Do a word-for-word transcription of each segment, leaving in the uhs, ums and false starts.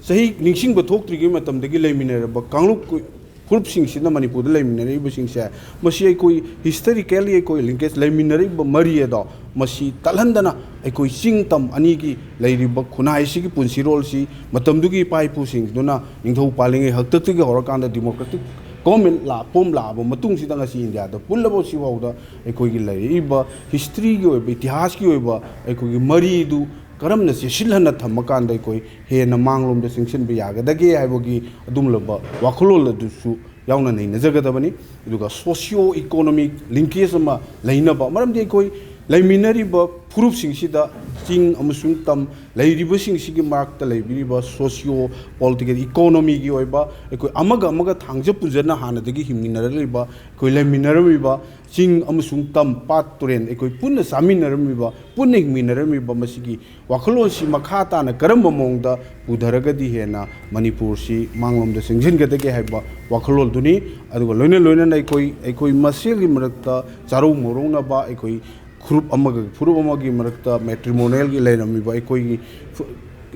ꯆꯍꯤ ꯅꯤꯡꯁꯤꯡꯕ ꯊꯣꯛꯇ꯭ꯔꯤꯉꯩ ꯃꯇꯝꯗꯒꯤ ꯂꯩꯃꯤꯟꯅꯔꯕ ꯀꯥꯡꯂꯨꯞ ꯀꯨ-, ꯐꯨꯔꯨꯞꯁꯤꯡꯁꯤꯅ ꯃꯅꯤꯄꯨꯔꯗ ꯂꯩꯃꯤꯟꯅꯔꯛꯏꯕꯁꯤꯡꯁꯦ, ꯃꯁꯤ ꯑꯩꯈꯣꯏ historically ꯑꯩꯈꯣꯏ linkage ꯂꯩꯃꯤꯟꯅꯔꯛꯏꯕ ꯃꯔꯤ ꯑꯗꯣ ꯃꯁꯤ ꯇꯠꯍꯟꯗꯅ ꯑꯩꯈꯣꯏ ꯆꯤꯡ ꯇꯝ ꯑꯅꯤꯒꯤ ꯂꯩꯔꯤꯕ ꯈꯨꯟꯅꯥꯏꯁꯤꯒꯤ ꯄꯨꯟꯁꯤꯔꯣꯜꯁꯤ ꯃꯇꯝꯗꯨꯒꯤ ꯏꯄꯥ ꯏꯄꯨꯁꯤꯡꯗꯨꯅ ꯅꯤꯡꯊꯧ ꯄꯥꯜꯂꯤꯉꯩ ꯍꯥꯛꯇꯛꯇꯒꯤ ꯍꯧꯔꯀꯥꯟꯗ democratic government ꯂꯥꯛ-, ꯐꯣꯝ ꯂꯥꯛꯑꯕ ꯃꯇꯨꯡꯁꯤꯗ ꯉꯁꯤ ꯏꯟꯗꯤꯌꯥꯗ ꯄꯨꯜꯂꯕ ꯁꯤꯐꯥꯎꯗ ꯑꯩꯈꯣꯏꯒꯤ ꯂꯩꯔꯛꯏꯕ historyꯒꯤ ꯑꯣꯏꯕ, ꯏꯇꯤꯍꯥꯁꯀꯤ ꯑꯣꯏꯕ ꯑꯩꯈꯣꯏꯒꯤ ꯃꯔꯤꯗꯨ ꯀꯔꯝꯅ ꯆꯦꯠꯁꯤꯜꯍꯟꯅ ꯊꯝꯃꯀꯥꯟꯗ ꯑꯩꯈꯣꯏ ꯍꯦꯟꯅ ꯃꯥꯡꯂꯣꯝꯗ ꯆꯪꯁꯤꯟꯕ ꯌꯥꯒꯗꯒꯦ ꯍꯥꯏꯕꯒꯤ ꯑꯗꯨꯒꯨꯝꯂꯕ ꯋꯥꯈꯜꯂꯣꯟ ꯑꯗꯨꯁꯨ ꯌꯥꯎꯅ ꯅꯩꯅꯖꯒꯗꯕꯅꯤ꯫ ꯑꯗꯨꯒ socio economic linkage ꯑꯃ ꯂꯩꯅꯕ, ꯃꯔꯝꯗꯤ ꯑꯩꯈꯣꯏ ꯂꯩꯃꯤꯟꯅꯔꯤꯕ ꯐꯨꯔꯨꯞꯁꯤꯡꯁꯤꯗ ꯆꯤꯡ ꯑꯃꯁꯨꯡ ꯇꯝ ꯂꯩꯔꯤꯕꯁꯤꯡꯁꯤꯒꯤ ꯃꯔꯛꯇ ꯂꯩꯕꯤꯔꯤꯕ socio political economyꯒꯤ ꯑꯣꯏꯕ ꯑꯩꯈꯣꯏ ꯑꯃꯒ ꯑꯃꯒ ꯊꯥꯡꯖ ꯄꯨꯟꯖꯅ ꯍꯥꯟꯅꯗꯒꯤ ꯍꯤꯡꯃꯤꯟꯅꯔꯛꯂꯤꯕ, ꯑꯩꯈꯣꯏ ꯂꯩꯃꯤꯟꯅꯔꯝꯃꯤꯕ ꯆꯤꯡ ꯑꯃꯁꯨꯡ ꯇꯝ, ꯄꯥꯠ ꯇꯨꯔꯦꯟ ꯑꯩꯈꯣꯏ ꯄꯨꯟꯅ ꯆꯥꯃꯤꯟꯅꯔꯝꯃꯤꯕ, ꯄꯨꯟꯅ ꯍꯤꯡꯃꯤꯟꯅꯔꯝꯃꯤꯕ ꯃꯁꯤꯒꯤ ꯋꯥꯈꯜꯂꯣꯟꯁꯤ ꯃꯈꯥ ꯇꯥꯅ ꯀꯔꯝꯕ ꯃꯑꯣꯡꯗ ꯄꯨꯊꯔꯒꯗꯤ ꯍꯦꯟꯅ ꯃꯅꯤꯄꯨꯔꯁꯤ ꯃꯥꯡꯂꯣꯝꯗ ꯆꯪꯁꯤꯟꯒꯗꯒꯦ ꯍꯥꯏꯕ ꯋꯥꯈꯜꯂꯣꯟꯗꯨꯅꯤ꯫ ꯑꯗꯨꯒ ꯂꯣꯏꯅ ꯂꯣꯏꯅꯅ ꯑꯩꯈꯣꯏ, ꯑꯩꯈꯣꯏ ꯃꯁꯦꯜꯒꯤ ꯃꯔꯛꯇ ꯆꯥꯔꯧ ꯃꯧꯔꯧꯅꯕ, ꯑꯩꯈꯣꯏ ꯐꯨꯔꯨꯞ ꯑꯃꯒ ꯐꯨꯔꯨꯞ ꯑꯃꯒꯤ ꯃꯔꯛꯇ matrimonialꯒꯤ ꯂꯩꯔꯝꯃꯤꯕ ꯑꯩꯈꯣꯏꯒꯤ ꯐꯨ-,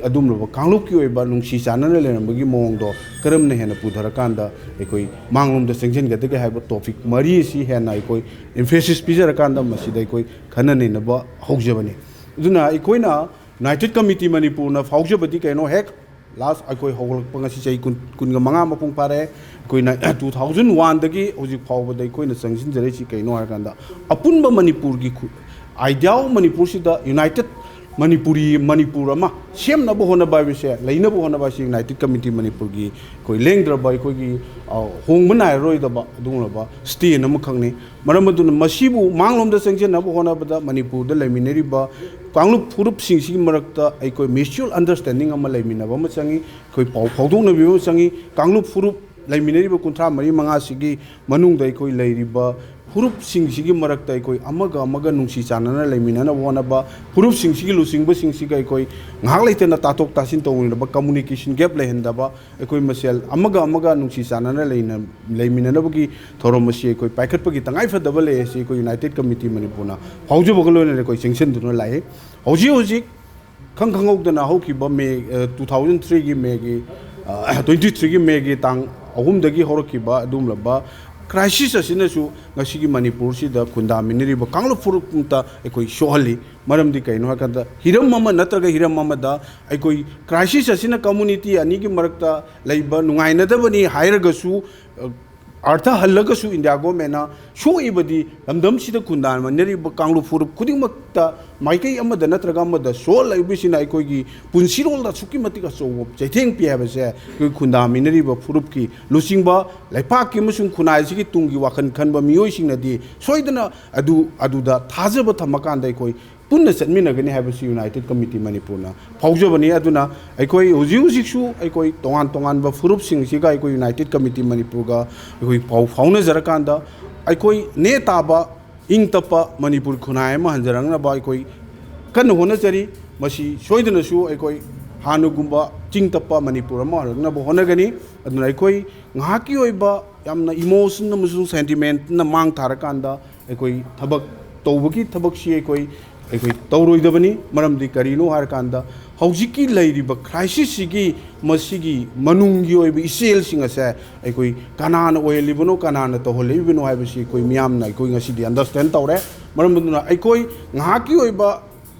ꯑꯗꯨꯒꯨꯝꯂꯕ ꯀꯥꯡꯂꯨꯞꯀꯤ ꯑꯣꯏꯕ ꯅꯨꯡꯁꯤ ꯆꯥꯟꯅꯅ ꯂꯩꯔꯝꯕꯒꯤ ꯃꯑꯣꯡꯗꯣ ꯀꯔꯝꯅ ꯍꯦꯟꯅ ꯄꯨꯊꯔꯀꯥꯟꯗ ꯑꯩꯈꯣꯏ ꯃꯥꯡꯂꯣꯝꯗ ꯆꯪꯁꯤꯟꯒꯗꯒꯦ ꯍꯥꯏꯕ topic ꯃꯔꯤ ꯑꯁꯤ ꯍꯦꯟꯅ ꯑꯩꯈꯣꯏ emphasis ꯄꯤꯖꯔꯀꯥꯟꯗ ꯃꯁꯤꯗ ꯑꯩꯈꯣꯏ ꯈꯟꯅ ꯅꯩꯅꯕ ꯍꯧꯖꯕꯅꯤ꯫ ꯑꯗꯨꯅ ꯑꯩꯈꯣꯏꯅ United Committee ꯃꯅꯤꯄꯨꯔꯅ ꯐꯥꯎꯖꯕꯗꯤ ꯀꯩꯅꯣ? ꯍꯦꯛ last ꯑꯩꯈꯣꯏ ꯍꯧꯒꯠꯂꯛꯄ ꯉꯁꯤ ꯆꯍꯤ ꯀꯨꯟ, ꯀꯨꯟꯒ ꯃꯉꯥ ꯃꯄꯨꯡ ꯐꯥꯔꯦ꯫ ꯑꯩꯈꯣꯏꯅ two thousand oneꯗꯒꯤ ꯍꯧꯖꯤꯛ ꯐꯥꯎꯕꯗ ꯑꯩꯈꯣꯏꯅ ꯆꯪꯁꯤꯟꯖꯔꯛꯏꯁꯤ ꯀꯩꯅꯣ ꯍꯥꯏꯔꯀꯥꯟꯗ, ꯑꯄꯨꯟꯕ ꯃꯅꯤꯄꯨꯔꯒꯤ ꯈꯨ-, idea of ꯃꯅꯤꯄꯨꯔꯁꯤꯗ united ꯃꯅꯤꯄꯨꯔꯤ, ꯃꯅꯤꯄꯨꯔ ꯑꯃ ꯁꯦꯝꯅꯕ ꯍꯣꯠꯅꯕ ꯍꯥꯏꯕꯁꯦ, ꯂꯩꯅꯕ ꯍꯣꯠꯅꯕ ꯍꯥꯏꯁꯤ United Committee ꯃꯅꯤꯄꯨꯔꯒꯤ ꯑꯩꯈꯣꯏ ꯂꯦꯡꯗ꯭ꯔꯕ, ꯑꯩꯈꯣꯏꯒꯤ, ꯑ, ꯍꯣꯡꯕ ꯅꯥꯏꯔꯔꯣꯏꯗꯕ ꯑꯗꯨꯒꯨꯝꯂꯕ stand ꯑꯃꯈꯛꯅꯤ꯫ ꯃꯔꯝ ꯑꯗꯨꯅ ꯃꯁꯤꯕꯨ ꯃꯥꯡꯂꯣꯝꯗ ꯆꯪꯁꯤꯟꯅꯕ ꯍꯣꯠꯅꯕꯗ ꯃꯅꯤꯄꯨꯔꯗ ꯂꯩꯃꯤꯟꯅꯔꯤꯕ ꯀꯥꯡꯂꯨꯞ ꯐꯨꯔꯨꯞꯁꯤꯡꯁꯤꯒꯤ ꯃꯔꯛꯇ ꯑꯩꯈꯣꯏ mutual understanding ꯑꯃ ꯂꯩꯃꯤꯟꯅꯕ ꯑꯃ ꯆꯪꯉꯤ, ꯑꯩꯈꯣꯏ ꯄꯥꯎ ꯐꯥꯎꯗꯣꯛꯅꯕꯤꯕ ꯑꯃ ꯆꯪꯉꯤ꯫ ꯀꯥꯡꯂꯨꯞ ꯐꯨꯔꯨꯞ ꯂꯩꯃꯤꯟꯅꯔꯤꯕ ꯀꯨꯟꯊ꯭ꯔꯥ ꯃꯔꯤ ꯃꯉꯥꯁꯤꯒꯤ ꯃꯅꯨꯡꯗ ꯑꯩꯈꯣꯏ ꯂꯩꯔꯤꯕ ꯐꯨꯔꯨꯞꯁꯤꯡꯁꯤꯒꯤ ꯃꯔꯛꯇ ꯑꯩꯈꯣꯏ ꯑꯃꯒ ꯑꯃꯒ ꯅꯨꯡꯁꯤ ꯆꯥꯟꯅꯅ ꯂꯩꯃꯤꯟꯅꯅꯕ ꯍꯣꯠꯅꯕ, ꯐꯨꯔꯨꯞꯁꯤꯡꯁꯤꯒꯤ ꯂꯨꯆꯤꯡꯕꯁꯤꯡꯁꯤꯒ ꯑꯩꯈꯣꯏ ꯉꯥꯏꯍꯥꯛ ꯂꯩꯇꯅ ꯇꯥꯊꯣꯛ ꯇꯥꯁꯤꯟ ꯇꯧꯃꯤꯟꯅꯕ, communication gap ꯂꯩꯍꯟꯗꯕ, ꯑꯩꯈꯣꯏ ꯃꯁꯦꯜ ꯑꯃꯒ ꯑꯃꯒ ꯅꯨꯡꯁꯤ ꯆꯥꯟꯅꯅ ꯂꯩꯅ-, ꯂꯩꯃꯤꯟꯅꯅꯕꯒꯤ ꯊꯧꯔꯝ ꯑꯁꯤ ꯑꯩꯈꯣꯏ ꯄꯥꯏꯈꯠꯄꯒꯤ ꯇꯉꯥꯏꯐꯗꯕ ꯂꯩ ꯑꯁꯤ ꯑꯩꯈꯣꯏ United Committee ꯃꯅꯤꯄꯨꯔꯅ ꯐꯥꯎꯖꯕꯒ ꯂꯣꯏꯅꯅ ꯑꯩꯈꯣꯏ ꯆꯪꯁꯤꯟꯗꯨꯅ ꯂꯥꯛꯏ꯫ ꯍꯧꯖꯤꯛ ꯍꯧꯖꯤꯛ ꯈꯪ ꯈꯪꯍꯧꯗꯅ ꯍꯧꯈꯤꯕ ꯃꯦ, ꯑ, two thousand three ꯒꯤ ꯃꯦꯒꯤ, ꯑ, twenty three ꯒꯤ ꯃꯦꯒꯤ ꯇꯥꯡ ꯑꯍꯨꯝꯗꯒꯤ ꯍꯧꯔꯛꯈꯤꯕ ꯑꯗꯨꯒꯨꯝꯂꯕ crisis ꯑꯁꯤꯅꯁꯨ ꯉꯁꯤꯒꯤ ꯃꯅꯤꯄꯨꯔꯁꯤꯗ ꯈꯨꯟꯗꯥꯃꯤꯟꯅꯔꯤꯕ ꯀꯥꯡꯂꯨꯞ ꯐꯨꯔꯨꯞ ꯑꯃꯇ ꯑꯩꯈꯣꯏ ꯁꯣꯛꯍꯜꯂꯤ꯫ ꯃꯔꯝꯗꯤ ꯀꯩꯅꯣ ꯍꯥꯏꯀꯥꯟꯗ, ꯍꯤꯔꯝ ꯑꯃ ꯅꯠꯇ꯭ꯔꯒ ꯍꯤꯔꯝ ꯑꯃꯗ ꯑꯩꯈꯣꯏ crisis ꯑꯁꯤꯅ community ꯑꯅꯤꯒꯤ ꯃꯔꯛꯇ ꯂꯩꯕ ꯅꯨꯡꯉꯥꯏꯅꯗꯕꯅꯤ ꯍꯥꯏꯔꯒꯁꯨ, ꯑ, ꯑꯥꯔꯊ ꯍꯜꯂꯒꯁꯨ ꯏꯟꯗꯤꯌꯥ ꯒꯣꯔꯃꯦꯟꯅ ꯁꯣꯛꯏꯕꯗꯤ ꯂꯝꯗꯝꯁꯤꯗ ꯈꯨꯟꯗꯥꯃꯤꯟꯅꯔꯤꯕ ꯀꯥꯡꯂꯨꯞ ꯐꯨꯔꯨꯞ ꯈꯨꯗꯤꯡꯃꯛꯇ ꯃꯥꯏꯀꯩ ꯑꯃꯗ ꯅꯠꯇ꯭ꯔꯒ ꯑꯃꯗ ꯁꯣꯛꯍꯜꯂꯛꯏꯕꯁꯤꯅ ꯑꯩꯈꯣꯏꯒꯤ ꯄꯨꯟꯁꯤꯔꯣꯜꯗ ꯑꯁꯨꯛꯀꯤ ꯃꯇꯤꯛ ꯑꯆꯧꯕ ꯆꯩꯊꯦꯡ ꯄꯤ ꯍꯥꯏꯕꯁꯦ ꯑꯩꯈꯣꯏ ꯈꯨꯟꯗꯥꯃꯤꯟꯅꯔꯤꯕ ꯐꯨꯔꯨꯞꯀꯤ ꯂꯨꯆꯤꯡꯕ, ꯂꯩꯄꯥꯛꯀꯤ ꯑꯃꯁꯨꯡ ꯈꯨꯟꯅꯥꯏꯁꯤꯒꯤ ꯇꯨꯡꯒꯤ ꯋꯥꯈꯜ ꯈꯟꯕ ꯃꯤꯑꯣꯏꯁꯤꯡꯅꯗꯤ ꯁꯣꯏꯗꯅ ꯑꯗꯨ, ꯑꯗꯨꯗ ꯊꯥꯖꯕ ꯊꯝꯃꯀꯥꯟꯗ ꯑꯩꯈꯣꯏ ꯄꯨꯟꯅ ꯆꯠꯃꯤꯟꯅꯒꯅꯤ ꯍꯥꯏꯕꯁꯤ United Committee ꯃꯅꯤꯄꯨꯔꯅ ꯐꯥꯎꯖꯕꯅꯤ꯫ ꯑꯗꯨꯅ ꯑꯩꯈꯣꯏ ꯍꯧꯖꯤꯛ ꯍꯧꯖꯤꯛꯁꯨ ꯑꯩꯈꯣꯏ ꯇꯣꯉꯥꯟ ꯇꯣꯉꯥꯟꯕ ꯐꯨꯔꯨꯞꯁꯤꯡꯁꯤꯒ ꯑꯩꯈꯣꯏ United Committee ꯃꯅꯤꯄꯨꯔꯒ ꯑꯩꯈꯣꯏ ꯄꯥꯎ ꯐꯥꯎꯅꯖꯔꯀꯥꯟꯗ, ꯑꯩꯈꯣꯏ ꯅꯦ ꯇꯥꯕ, ꯏꯪ ꯇꯞꯄ ꯃꯅꯤꯄꯨꯔ ꯈꯨꯟꯅꯥꯏ ꯑꯃ ꯍꯟꯖꯔꯛꯅꯕ ꯑꯩꯈꯣꯏ ꯀꯟꯅ ꯍꯣꯠꯅꯖꯔꯤ꯫ ꯃꯁꯤ ꯁꯣꯏꯗꯅꯁꯨ ꯑꯩꯈꯣꯏ ꯍꯥꯟꯅꯒꯨꯝꯕ ꯆꯤꯡ ꯇꯞꯄ ꯃꯅꯤꯄꯨꯔ ꯑꯃ ꯍꯜꯂꯛꯅꯕ ꯍꯣꯠꯅꯒꯅꯤ꯫ ꯑꯗꯨꯅ ꯑꯩꯈꯣꯏ ꯉꯥꯏꯍꯥꯛꯀꯤ ꯑꯣꯏꯕ ꯌꯥꯝꯅ emotion ꯑꯃꯁꯨꯡ sentiment ꯅ ꯃꯥꯡ ꯊꯥꯔꯀꯥꯟꯗ ꯑꯩꯈꯣꯏ ꯊꯕꯛ ꯇꯧꯕꯒꯤ ꯊꯕꯛꯁꯤ ꯑꯩꯈꯣꯏ, ꯑꯩꯈꯣꯏ ꯇꯧꯔꯣꯏꯗꯕꯅꯤ꯫ ꯃꯔꯝꯗꯤ ꯀꯔꯤꯅꯣ ꯍꯥꯏꯔꯀꯥꯟꯗ, ꯍꯧꯖꯤꯛꯀꯤ ꯂꯩꯔꯤꯕ crisis ꯁꯤꯒꯤ ꯃꯁꯤꯒꯤ ꯃꯅꯨꯡꯒꯤ ꯑꯣꯏꯕ ꯏꯆꯦꯜꯁꯤꯡ ꯑꯁꯦ ꯑꯩꯈꯣꯏ ꯀꯅꯥꯅ ꯑꯣꯏꯍꯜꯂꯤꯕꯅꯣ, ꯀꯅꯥꯅ ꯇꯧꯍꯜꯂꯛꯏꯕꯅꯣ ꯍꯥꯏꯕꯁꯤ ꯑꯩꯈꯣꯏ ꯃꯤꯌꯥꯝꯅ ꯑꯩꯈꯣꯏ ꯉꯁꯤꯗꯤ understand ꯇꯧꯔꯦ꯫ ꯃꯔꯝ ꯑꯗꯨꯅ ꯑꯩꯈꯣꯏ ꯉꯥꯏꯍꯥꯛꯀꯤ ꯑꯣꯏꯕ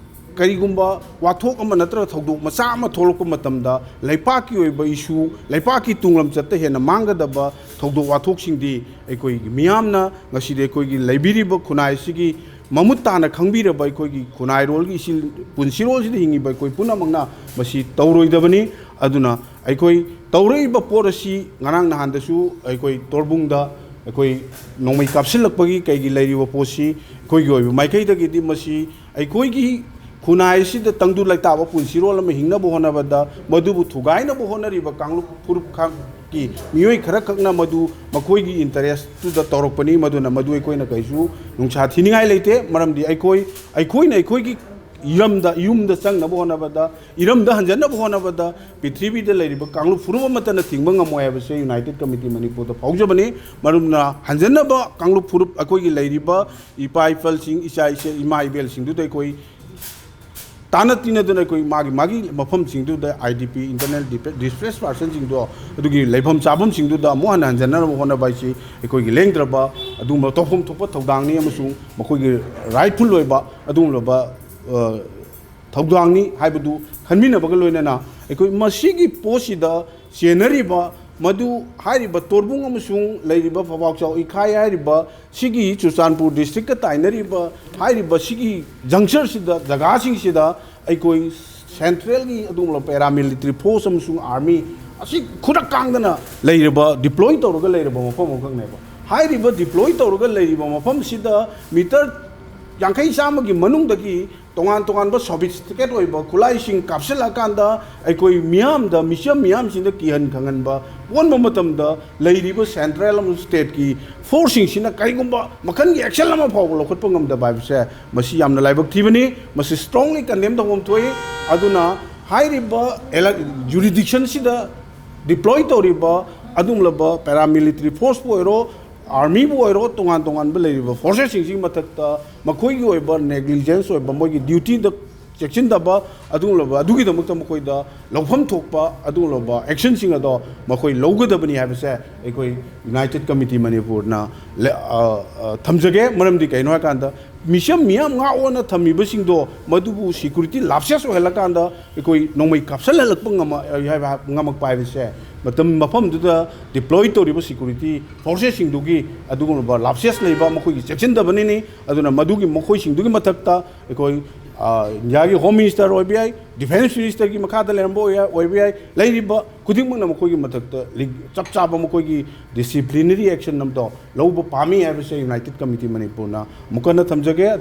ꯀꯔꯤꯒꯨꯝꯕ ꯋꯥꯊꯣꯛ ꯑꯃ ꯅꯠꯇ꯭ꯔꯒ ꯊꯧꯗꯣꯛ ꯃꯆꯥ ꯑꯃ ꯊꯣꯛꯂꯛꯄ ꯃꯇꯝꯗ, ꯂꯩꯄꯥꯛꯀꯤ ꯑꯣꯏꯕ issue, ꯂꯩꯄꯥꯛꯀꯤ ꯇꯨꯡꯂꯝꯆꯠꯇ ꯍꯦꯟꯅ ꯃꯥꯡꯒꯗꯕ ꯊꯧꯗꯣꯛ ꯋꯥꯊꯣꯛꯁꯤꯡꯗꯤ ꯑꯩꯈꯣꯏꯒꯤ ꯃꯤꯌꯥꯝꯅ, ꯉꯁꯤꯗꯤ ꯑꯩꯈꯣꯏꯒꯤ ꯂꯩꯕꯤꯔꯤꯕ ꯈꯨꯟꯅꯥꯏꯁꯤꯒꯤ ꯃꯃꯨꯠ ꯇꯥꯅ ꯈꯪꯕꯤꯔꯕ ꯑꯩꯈꯣꯏꯒꯤ ꯈꯨꯟꯅꯥꯏꯔꯣꯜꯒꯤ ꯏꯆꯤꯜ, ꯄꯨꯟꯁꯤꯔꯣꯜꯁꯤꯗ ꯍꯤꯡꯉꯤꯕ ꯑꯩꯈꯣꯏ ꯄꯨꯝꯅꯃꯛꯅ ꯃꯁꯤ ꯇꯧꯔꯣꯏꯗꯕꯅꯤ꯫ ꯑꯗꯨꯅ ꯑꯩꯈꯣꯏ ꯇꯧꯔꯛꯏꯕ ꯄꯣꯠ ꯑꯁꯤ ꯉꯔꯥꯡ ꯅꯍꯥꯟꯗꯁꯨ ꯑꯩꯈꯣꯏ ꯇꯣꯔꯕꯨꯡꯗ ꯑꯩꯈꯣꯏ ꯅꯣꯡꯃꯩ ꯀꯥꯞꯁꯤꯜꯂꯛꯄꯒꯤ ꯀꯩꯒꯤ ꯂꯩꯔꯤꯕ ꯄꯣꯠꯁꯤ, ꯑꯩꯈꯣꯏꯒꯤ ꯑꯣꯏꯕ ꯃꯥꯏꯀꯩꯗꯒꯤꯗꯤ ꯃꯁꯤ ꯑꯩꯈꯣꯏꯒꯤ ꯈꯨꯟꯅꯥꯏ ꯑꯁꯤꯗ ꯇꯪꯗꯨ ꯂꯩꯇꯥꯕ ꯄꯨꯟꯁꯤꯔꯣꯜ ꯑꯃ ꯍꯤꯡꯅꯕ ꯍꯣꯠꯅꯕꯗ ꯃꯗꯨꯕꯨ ꯊꯨꯒꯥꯏꯅꯕ ꯍꯣꯠꯅꯔꯤꯕ ꯀꯥꯡꯂꯨꯞ ꯐꯨꯔꯨꯞ ꯈꯛꯀꯤ ꯃꯤꯑꯣꯏ ꯈꯔꯈꯛꯅ ꯃꯗꯨ ꯃꯈꯣꯏꯒꯤ interest ꯇꯨꯗ ꯇꯧꯔꯛꯄꯅꯤ꯫ ꯃꯗꯨꯅ ꯃꯗꯨ ꯑꯩꯈꯣꯏꯅ ꯀꯩꯁꯨ ꯅꯨꯡꯁꯥ ꯊꯤꯅꯤꯡꯉꯥꯏ ꯂꯩꯇꯦ꯫ ꯃꯔꯝꯗꯤ ꯑꯩꯈꯣꯏ, ꯑꯩꯈꯣꯏꯅ ꯑꯩꯈꯣꯏꯒꯤ ꯏꯔꯝꯗ, ꯌꯨꯝꯗ ꯆꯪꯅꯕ ꯍꯣꯠꯅꯕꯗ, ꯏꯔꯝꯗ ꯍꯟꯖꯟꯅꯕ ꯍꯣꯠꯅꯕꯗ ꯄ꯭ꯔꯤꯊꯤꯕꯤꯗ ꯂꯩꯔꯤꯕ ꯀꯥꯡꯂꯨꯞ ꯐꯨꯔꯨꯞ ꯑꯃꯠꯇꯅ ꯊꯤꯡꯕ ꯉꯝꯃꯣꯏ ꯍꯥꯏꯕꯁꯦ United Committee ꯃꯅꯤꯄꯨꯔꯗ ꯐꯥꯎꯖꯕꯅꯤ꯫ ꯃꯔꯝꯅ ꯍꯟꯖꯟꯅꯕ ꯀꯥꯡꯂꯨꯞ ꯐꯨꯔꯨꯞ ꯑꯩꯈꯣꯏꯒꯤ ꯂꯩꯔꯤꯕ ꯏꯄꯥ ꯏꯄꯜꯁꯤꯡ, ꯏꯆꯥ ꯏꯆꯦ, ꯏꯃꯥ ꯏꯕꯦꯜꯁꯤꯡꯗꯨꯗ ꯑꯩꯈꯣꯏ ꯇꯥꯟꯅ ꯇꯤꯟꯅꯗꯨꯅ ꯑꯩꯈꯣꯏ ꯃꯥꯒꯤ ꯃꯥꯒꯤ ꯃꯐꯝꯁꯤꯡꯗꯨꯗ, IDP, Internally Displaced Personꯁꯤꯡꯗꯣ, ꯑꯗꯨꯒꯤ ꯂꯩꯐꯝ ꯆꯥꯐꯝꯁꯤꯡꯗꯨꯗ ꯑꯃꯨꯛ ꯍꯟꯅ ꯍꯟꯖꯟꯅꯅꯕ ꯍꯣꯠꯅꯕ ꯍꯥꯏꯁꯤ ꯑꯩꯈꯣꯏꯒꯤ ꯂꯦꯡꯗ꯭ꯔꯕ, ꯑꯗꯨꯒꯨꯝꯕ ꯇꯧꯐꯝ ꯊꯣꯛꯄ ꯊꯧꯗꯥꯡꯅꯤ ꯑꯃꯁꯨꯡ ꯃꯈꯣꯏꯒꯤ rightful ꯑꯣꯏꯕ ꯑꯗꯨꯒꯨꯝꯂꯕ, ꯑ, ꯊꯧꯗꯥꯡꯅꯤ ꯍꯥꯏꯕꯗꯨ ꯈꯟꯃꯤꯟꯅꯕꯒ ꯂꯣꯏꯅꯅ, ꯑꯩꯈꯣꯏ ꯃꯁꯤꯒꯤ ꯄꯣꯠꯁꯤꯗ ꯆꯦꯟꯅꯔꯤꯕ, ꯃꯗꯨ ꯍꯥꯏꯔꯤꯕ ꯇꯣꯔꯕꯨꯡ ꯑꯃꯁꯨꯡ ꯂꯩꯔꯤꯕ ꯐꯧꯕꯥꯛꯆꯥꯎ ꯏꯈꯥꯏ ꯍꯥꯏꯔꯤꯕ ꯁꯤꯒꯤ ꯆꯨꯔꯆꯥꯟꯄꯨꯔ districtꯀ ꯇꯥꯏꯅꯔꯤꯕ ꯍꯥꯏꯔꯤꯕ ꯁꯤꯒꯤ junctureꯁꯤꯗ, ꯖꯒꯥꯁꯤꯡꯁꯤꯗ ꯑꯩꯈꯣꯏ centralꯒꯤ ꯑꯗꯨꯒꯨꯝꯂꯕ paramilitary force ꯑꯃꯁꯨꯡ army ꯑꯁꯤ ꯈꯨꯗꯛ ꯀꯥꯡꯗꯅ ꯂꯩꯔꯕ, deploy ꯇꯧꯔꯒ ꯂꯩꯔꯕ ꯃꯐꯝ ꯑꯃꯈꯛꯅꯦꯕ꯫ ꯍꯥꯏꯔꯤꯕ deploy ꯇꯧꯔꯒ ꯂꯩꯔꯤꯕ ꯃꯐꯝꯁꯤꯗ meter ꯌꯥꯡꯈꯩ ꯆꯥꯝꯃꯒꯤ ꯃꯅꯨꯡꯗꯒꯤ ꯇꯣꯉꯥꯟ ꯇꯣꯉꯥꯟꯕ sophisticated ꯑꯣꯏꯕ ꯈꯨꯠꯂꯥꯏꯁꯤꯡ ꯀꯥꯞꯁꯤꯜꯂꯛꯑꯀꯥꯟꯗ ꯑꯩꯈꯣꯏ ꯃꯤꯌꯥꯝꯗ, ꯃꯤꯆꯝ ꯃꯤꯌꯥꯝꯁꯤꯡꯗ ꯀꯤꯍꯟ ꯈꯪꯍꯟꯕ ꯑꯣꯟꯕ ꯃꯇꯝꯗ ꯂꯩꯔꯤꯕ central ꯑꯃꯁꯨꯡ stateꯀꯤ forceꯁꯤꯡꯁꯤꯅ ꯀꯔꯤꯒꯨꯝꯕ ꯃꯈꯜꯒꯤ action ꯑꯃ ꯐꯥꯎꯕ ꯂꯧꯈꯠꯄ ꯉꯝꯗꯕ ꯍꯥꯏꯕꯁꯦ, ꯃꯁꯤ ꯌꯥꯝꯅ ꯂꯥꯏꯕꯛ ꯊꯤꯕꯅꯤ꯫ ꯃꯁꯤ strongly condemn ꯇꯧꯐꯝ ꯊꯣꯛꯏ꯫ ꯑꯗꯨꯅ ꯍꯥꯏꯔꯤꯕ ele-, jurisdictionꯁꯤꯗ deploy ꯇꯧꯔꯤꯕ ꯑꯗꯨꯒꯨꯝꯂꯕ paramilitary forceꯄꯨ ꯑꯣꯏꯔꯣ, armyꯕꯨ ꯑꯣꯏꯔꯣ, ꯇꯣꯉꯥꯟ ꯇꯣꯉꯥꯟꯕ ꯂꯩꯔꯤꯕ forcesꯁꯤꯡꯁꯤꯒꯤ ꯃꯊꯛꯇ ꯃꯈꯣꯏꯒꯤ ꯑꯣꯏꯕ negligence ꯑꯣꯏꯕ, ꯃꯣꯏꯒꯤ dutyꯗ ꯆꯦꯛꯁꯤꯟꯗꯕ ꯑꯗꯨꯒꯨꯝꯂꯕ, ꯑꯗꯨꯒꯤꯗꯃꯛꯇ ꯃꯈꯣꯏꯗ ꯂꯧꯐꯝ ꯊꯣꯛꯄ ꯑꯗꯨꯒꯨꯝꯂꯕ actionꯁꯤꯡ ꯑꯗꯣ ꯃꯈꯣꯏ ꯂꯧꯒꯗꯕꯅꯤ ꯍꯥꯏꯕꯁꯦ ꯑꯩꯈꯣꯏ United Committee ꯃꯅꯤꯄꯨꯔꯅ ꯂꯦ-, ꯑ, ꯑ, ꯊꯝꯖꯒꯦ꯫ ꯃꯔꯝꯗꯤ ꯀꯩꯅꯣ ꯍꯥꯏꯀꯥꯟꯗ, ꯃꯤꯆꯝ ꯃꯤꯌꯥꯝ ꯉꯥꯛ ꯑꯣꯟꯅ ꯊꯝꯃꯤꯕꯁꯤꯡꯗꯣ ꯃꯗꯨꯕꯨ security lapses ꯑꯣꯏꯍꯜꯂꯀꯥꯟꯗ ꯑꯩꯈꯣꯏ ꯅꯣꯡꯃꯩ ꯀꯥꯞꯁꯤꯜꯍꯜꯂꯛꯄ ꯉꯝꯃ-, ꯍꯥꯏꯕ, ꯉꯝꯃꯛꯄ ꯍꯥꯏꯕꯁꯦ, ꯃꯇꯝ ꯃꯐꯝꯗꯨꯗ deploy ꯇꯧꯔꯤꯕ security forcesꯁꯤꯡꯗꯨꯒꯤ ꯑꯗꯨꯒꯨꯝꯂꯕ lapses ꯂꯩꯕ, ꯃꯈꯣꯏꯒꯤ ꯆꯦꯛꯁꯤꯟꯗꯕꯅꯤꯅꯤ꯫ ꯑꯗꯨꯅ ꯃꯗꯨꯒꯤ ꯃꯈꯣꯏꯁꯤꯡꯗꯨꯒꯤ ꯃꯊꯛꯇ ꯑꯩꯈꯣꯏ, ꯑ, ꯏꯟꯗꯤꯌꯥꯒꯤ Home Minister ꯑꯣꯏꯕ ꯌꯥꯏ, Defence Ministerꯒꯤ ꯃꯈꯥꯗ ꯂꯩꯔꯝꯕ ꯑꯣꯏ-, ꯑꯣꯏꯕ ꯌꯥꯏ, ꯂꯩꯔꯤꯕ ꯈꯨꯗꯤꯡꯃꯛꯅ ꯃꯈꯣꯏꯒꯤ ꯃꯊꯛꯇ ꯂꯤꯡ-, ꯆꯞ ꯆꯥꯕ ꯃꯈꯣꯏꯒꯤ disciplinary action ꯑꯃꯗꯣ ꯂꯧꯕ ꯄꯥꯝꯃꯤ ꯍꯥꯏꯕꯁꯦ United Committee ꯃꯅꯤꯄꯨꯔꯅ ꯑꯃꯨꯛ ꯍꯟꯅ ꯊꯝꯖꯒꯦ꯫